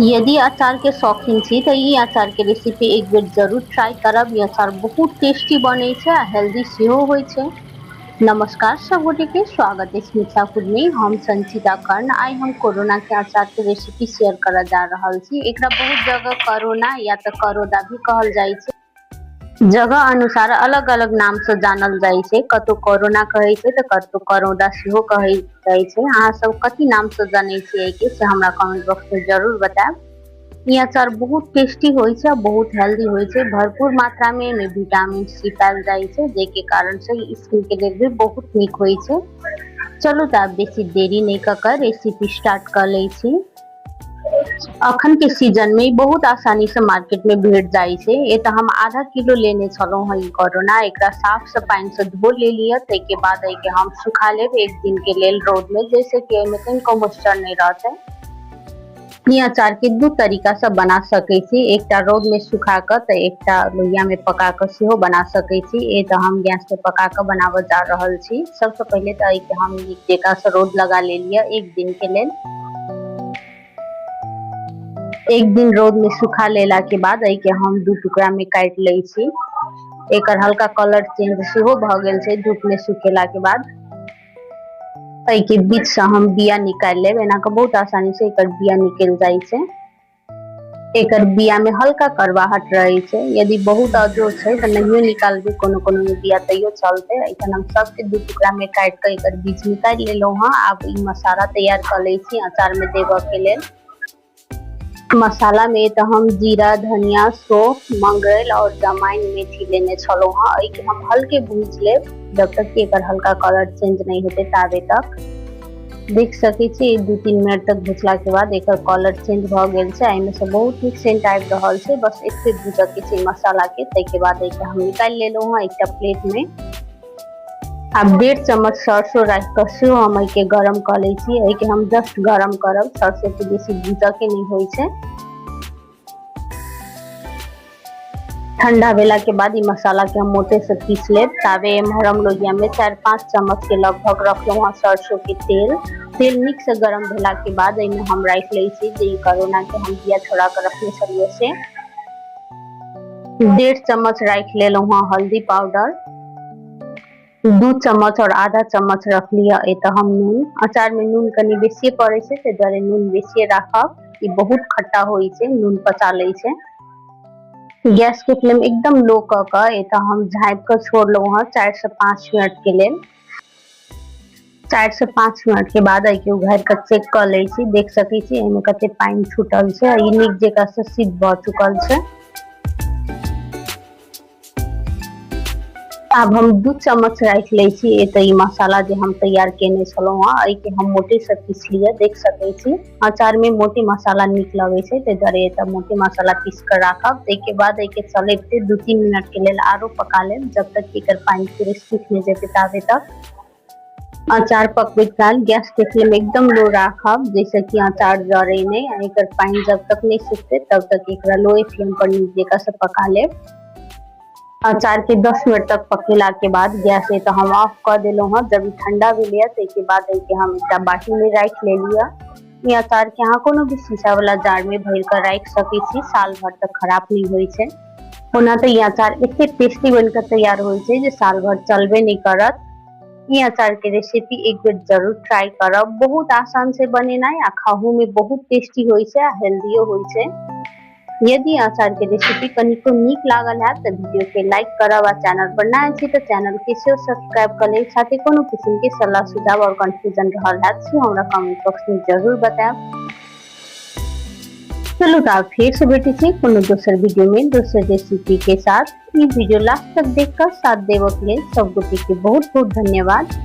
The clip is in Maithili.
यदि अचार के शौकीन छी तऽ ई अचार के रेसिपी एक बेर जरूर ट्राई करब। ई अचार बहुत टेस्टी बनै छै आ हेल्दी सेहो होइ छै। नमस्कार सब गोटे के स्वागत अछि मिथिला फूड में। हम संचिता कर्ण। आइ हम कोरोना के अचार के रेसिपी शेयर करऽ जा रहल छी। एकरा बहुत जगह कोरोना या तऽ करोदा भी कहल जाइ छै। जगह अनुसार अलग अलग नाम से जानल जाइ छै। कतौ कोरोना कहै छै तऽ कतौ करौदा सेहो कहै जाइ छै। अहाँ सब कथी नाम से जानै छियै के से हमरा कमेंट बॉक्स में जरूर बतायब। ई अचार बहुत टेस्टी होइ छै आ बहुत हेल्दी होइ छै। भरपूर मात्रा में एहिमे विटामिन सी पायल जाइ छै, जाहिके कारण से ई स्किन के लेल भी बहुत नीक होइ छै। चलू तऽ आब बेसी देरी नहि कऽ कऽ रेसिपी स्टार्ट कऽ लै छी। अखन के सीजन में ई बहुत आसानी से मार्केट में भेट जाइ छै। एतऽ हम आधा किलो लेने छलहुँ हँ ई कोरोना। एकरा साफ से पानि से धो लेलियै, ताहिके बाद एहिके हम सुखा लेब एक दिन के लेल रौद में, जैसे कि एहिमे कनिको मॉइस्चर नहि रहतै। ई अचार के दू तरीका से बना सकै छी, एकटा रौद में सुखा कऽ तऽ एकटा लोहिया में पका कऽ सेहो बना सकै छी। ए तऽ हम गैस पे पका कऽ बनाबऽ जा रहल छी। सबसँ पहिले तऽ एहिके हम नीक जकाँ से रौद लगा लेलियै एक दिन के लेल। एक दिन रौद में सुखा लेला के बाद एहिके हम दू टुकड़ा में काटि लै छी। एकर हल्का कलर चेंज सेहो भऽ गेल छै धूप में सुखेला के बाद। एहिके बीच से हम बिया निकालि लेब। एना कऽ बहुत आसानी से एकर बिया निकलि जाइ छै। एकर बिया में हल्का कड़वाहट रहे छै। यदि बहुत अजोर छै तऽ नहियो निकालबै कोनो कोनो में बिया तैयो चलतै। एखन हम सबके दू टुकड़ा में काटि कऽ एकर बीज निकालि लेलहुँ हँ। आब ई मसाला तैयार कऽ लै छी अचार में देबऽ के लेल। मसाला में तऽ हम जीरा, धनिया, सौंफ, मंगरैल और जमाइन मेथी लेने छलहुँ हँ। एहिके हम हल्के भूजि लेब जब तक कि एकर हल्का कलर चेंज नहि हेतै ताबे तक। देख सकै छी 2-3 मिनट तक भुजला के बाद एकर कलर चेंज भऽ गेल छै। एहिमे से बहुत नीक सेंट आबि रहल छै। बस एते भूजऽ के छै मसाला के। ताहिके बाद एहिके हम निकालि लेलहुँ हँ एकटा प्लेट में। आब 1.5 चम्मच सरसों राखि कऽ सेहो हम एहिके गरम कऽ लै छी। एहिके हम जस्ट गरम करब, सरसों के बेसी भूजऽ के नहि होइ छै। ठंडा भेला के बाद ई मसाला के हम मोटे से पीस लेब। ताबे एम्हर हम लोहिया में 4-5 चम्मच के लगभग रखलहुँ हँ सरसों के तेल। तेल नीक से गरम भेला के बाद एहिमे हम राखि लै छी जे ई करोना के हम बिया छोड़ा कऽ रखने छलियै से। 1.5 चम्मच राखि लेलहुँ हँ हल्दी पाउडर, 2 चम्मच और आधा चम्मच रख लिअ एतऽ हम नून। अचार में नून कनि बेसिए पड़ै छै, ताहि दुआरे नून बेसिए राखब। ई बहुत खट्टा होइ छै, नून पचा लै छै। गैस के फ्लेम एकदम लो कऽ कऽ एतऽ हम झाँपि कऽ छोड़लहुँ हँ 4 से 5 मिनट के लेल। 4 से 5 मिनट के बाद एहिके उघारि कऽ चेक कऽ लै छी। देख सकै छी एहिमे कते पानि छूटल छै। ई नीक जकाँ से सिद्ध भऽ चुकल छै। आब हम 2 चम्मच राखि लै छी एतऽ ई मसाला जे हम तैयार केने छलहुँ हँ। एहिके हम मोटे से पीस लिअ। देख सकै छी अचार में मोटे मसाला नीक लगै छै, ताहि दुआरे एतऽ मोटे मसाला पीस कऽ राखब। ताहिके बाद एहिके चलैबते 2-3 मिनट के लेल आरो पका लेब, जब तक कि एकर पानि पूरे सूखि नहि जेतै ताबे तक। अचार पकबैत काल गैस के फ्लेम एकदम लो राखब, जैसे कि अचार जरे नहि। आ एकर पानि जब तक नहि सुखतै तब तक एकरा लो फ्लेम पर नीक जकाँ से पका लेब। अचार के 10 मिनट तक पकेला के बाद गैस तऽ हम ऑफ कऽ देलहुँ हँ। जब ई ठंडा भेलैए ताहिके बाद एहिके हम एकटा बाटी में राखि लेलियै। ई अचार के अहाँ कोनो भी शीशा वाला जार में भरि कऽ राखि सकै छी, साल भरि तक खराब नहि होइ छै। ओना तऽ ई अचार एते टेस्टी बनि कऽ तैयार होइ छै जे साल भरि चलबे नहि करत। ई अचार के रेसिपी एक बेर जरूर ट्राई करब। बहुत आसान छै बनेनाइ आ खाहू में बहुत टेस्टी होइ छै आ हेल्दियो होइ छै। यदि अचार के रेसिपी कनिको नीक लागल हैत तऽ वीडियो के लाइक करब आ चैनल पर नया छी तऽ चैनल के सेहो सब्सक्राइब कऽ लेब। साथे कोनो किसिम के सलाह सुझाव और कंफ्यूजन रहल हैत सेहो हमरा कमेंट बॉक्स में जरूर बतायब। चलू तऽ आब फेर से भेटै छी कोनो दोसर वीडियो में दोसर रेसिपी के साथ। ई वीडियो लास्ट तक देख कऽ साथ देबऽ के लेल सब गोटे के बहुत बहुत धन्यवाद।